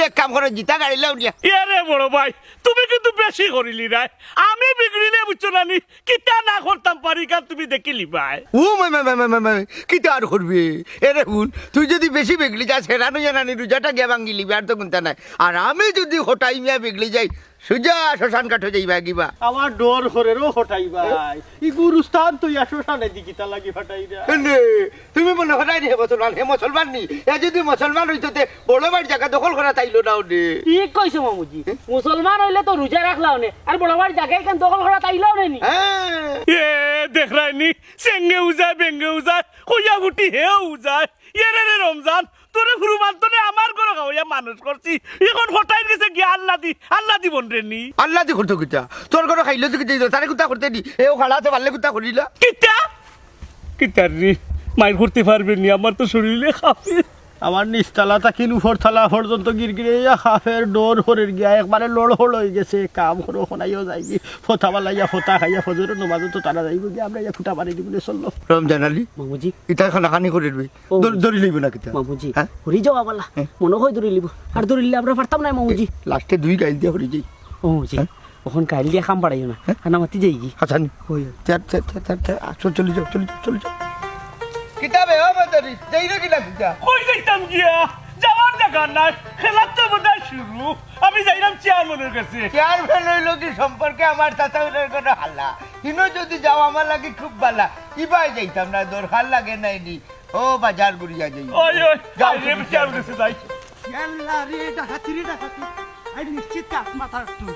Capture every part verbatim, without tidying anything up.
এক কাম করো, জিতা গাড়ি লাও নিয়া। এরে বড় ভাই, তুমি কিন্তু বেশি করিলিরায়। আমি বিগড়িলে বুঝছো না নি, কিতা না করতাম পারি, কারণ তুমি দেখিলিবায়। ও মাই, মাই, মাই, মাই, মাই, মাই, কিতা আর করবে? এরে হুন, তুই যদি বেশি বিগড়ি যাস, হেরানো জানানি রোজাটা গিয়া ভাঙ্গিলিবে, আর তো কুন্তা নাই। আর আমি যদি খটাই মিয়া বিগড়ি যাই, সুজা শ্মশান ঘাটো যাইবা গিবা। আমার ডর করের ও খটাই ভাই, ই গুরুস্থান তুই আর শ্মশানে দি কিতা লাগি ফাটাইরা? এনে, তুমি মনে করায় নি হে মুসলমান, হে মুসলমান নি? এ যদি মুসলমান অইতো তে বড় ভাইর জাগা দখল করাত আইলো না অনে। ঠিক কইছো মামুজি, মুসলমান অইলে তো রোজা রাখলা অনে, আর বড় ভাইর জাগা ইখান দখল করাত আইলা অনে নি? হ্যাঁ। এ দেখরায় নি, চেঙ্গেউ যায়, বেঙ্গেউ যায়, কইয়া ফুটি হেউ যায়। এরে রে রমজান, তোরে হুরু মানতো নে, আমার ঘরো খাওয়াইয়া মানুষ করছি, এখন খটাইর গেছে গিয়া আল্লাদি, আল্লাদি বনরে নি। আল্লাদি করতো কিতা? তোর ঘরো খাইলো তো কিতা অইলো? তারে কুন্তা করতে নি? এও খাড়া আছে, পারলে কুন্তা করিলা। কিতা? কিতার রে? মাইর করতে পারবে নি, আমার তো শরীরে কাঁপে। আমার নিচতলা থাকি উপরতলা পর্যন্ত গিরগিরাইয়া কাঁপের, ডর করের গিয়া, একবারে লড়হড় অইগেছে। কাম করো, খনাইও যাইগি, ফতা বালাইয়া, ফতা খাইয়া, ফজরর নমাজো তো তারা যাইবো গিয়া, আমরা ইয়া ফুটা মারি দিবো নে, চলো। রমজান আলী, মামুজি। ইতা খানাখানি করের বে। ও। দৌড়-, দৌড়ি লইবো না কিতা? মামুজি, হ্যাঁ? হরি যাওয়া বালা। হ্যাঁ। মনে হয় দৌড়ি লইবো। আর দৌড়িলে আমরা পারতাম না, মামুজি। লাস্টে দুই গাইল দিয়া হরি যাই। ও, মামুজি। হ্যাঁ? অখন গাইল দিয়া কাম বাড়াইও না। হ্যাঁ? হানামাতি যাইগি। হাসানি। ওই, ওই। চার, চার, চার, চার, চার, আ, চল, চলে যাও, চলে যাও, চলে যাও। কিতা বে, ও মাতারি, যাই না কিনা কিতা? কই যাইতাম গিয়া? যাওয়ার জাগা নাই। খেলার তো বোধহয় শুরু। আমি যাইলাম চেয়ারম্যানের কাছে। চেয়ারম্যান অইলো কি সম্পর্কে আমার চাচা অইলো কোনো হালা। হিনো যদি যাও আমার লাগি খুব বালা। ইবায় যাইতাম না, দরকার লাগে নাই নি। ও বাজার ঘুরিয়া যাই। ওই, ওই, যাও, আরে, তুমি বিশাল যাও। গেছে, যাই। ইয়াল্লা রে, ডাকাতি রে, ডাকাতি। আই নিশ্চিত কাজ মাথার একটু।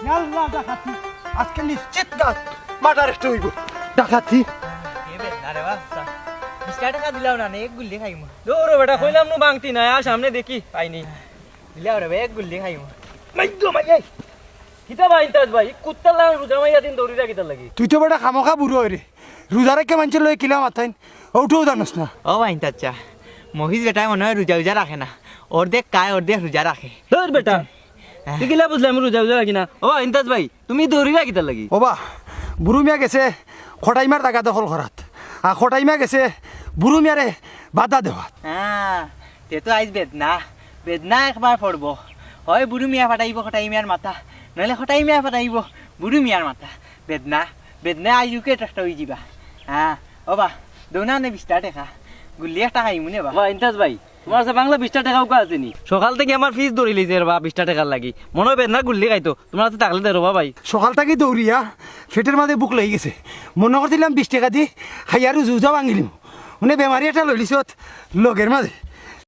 ইয়াল্লা, ডাকাতি। আজকে নিশ্চিত কাজ মাথার একটু অইবো। ডাকাতি। এ বেটা রে বাচ্চা। বিশ টেকা দিলাও না, নে, এক গুল্লি খাইমু। দৌড়ো বেটা, কইলাম নু ভাঙতি না, আর সামনে দেখি, পাইনি। দিলাও রে, এক গুল্লি খাইমু। মাইগো, মাইয়াই। কিতা বা ইন্তাজ ভাই, কুত্তার লাখান রোজা মাইয়া দিন দৌড়িরা কিতার লাগি? তুই তো বেটা খামোখা বুড়ো অইরে। রোজা রাখিয়া মানষর লগে কিলা মাতাইন, অউটাও জানোস না। ও বা ইন্তাজ চা, মহিষ বেটায় মনে হয় রোজা উজা রাখে না, অর্ধেক খায় অর্ধেক রোজা রাখে। ধুর বেটা, হ্যাঁ। তুই কিলা বুঝলে আমি রোজা উজা রাখি না? ও বা ইন্তাজ ভাই, তুমি দৌড়িরা কিতার লাগি? ও বা, বুরু মিয়া গেছে খটাইমার জাগা দখল করাত, আর খটাইমা গেছে বুরু মিয়ারে বাধা দেওয়াত। হ্যাঁ, তে তো আইজ বেদনা, বেদনা একবার পড়বো। হয় বুরু মিয়া ফাটাইবো খটাই মিয়ার মাথা, নাইলে খটাই মিয়া ফাটাইবো বুরু মিয়ার মাথা। বেদনা, বেদনা আইজ উকে একটা অইযিবা। হ্যাঁ, ও বা, দেও না নে বিশটা টেকা, গুল্লি একটা খাইমু নে বা। বা, ইন্তাজ ভাই, তুমার কাছে বাংলা বিশটা টেকা উকা আছে নি? সকাল থাকি আমার ফিস ধরিলিছে রে বা, বিশটা টেকার লাগি। মনে হয় বেদনা গুল্লি খাইতো, তুমার কাছে থাকলে দে রে বা ভাই। সকাল থাকি দৌড়িয়া পেটের মাঝে ভুক লাগি গেছে। মনে করছিলাম বিশ টেকা দি খাইয়া রোজা ভাঙিলিমু। মানে বেমারি একটা লইলিছত লগের মাঝে।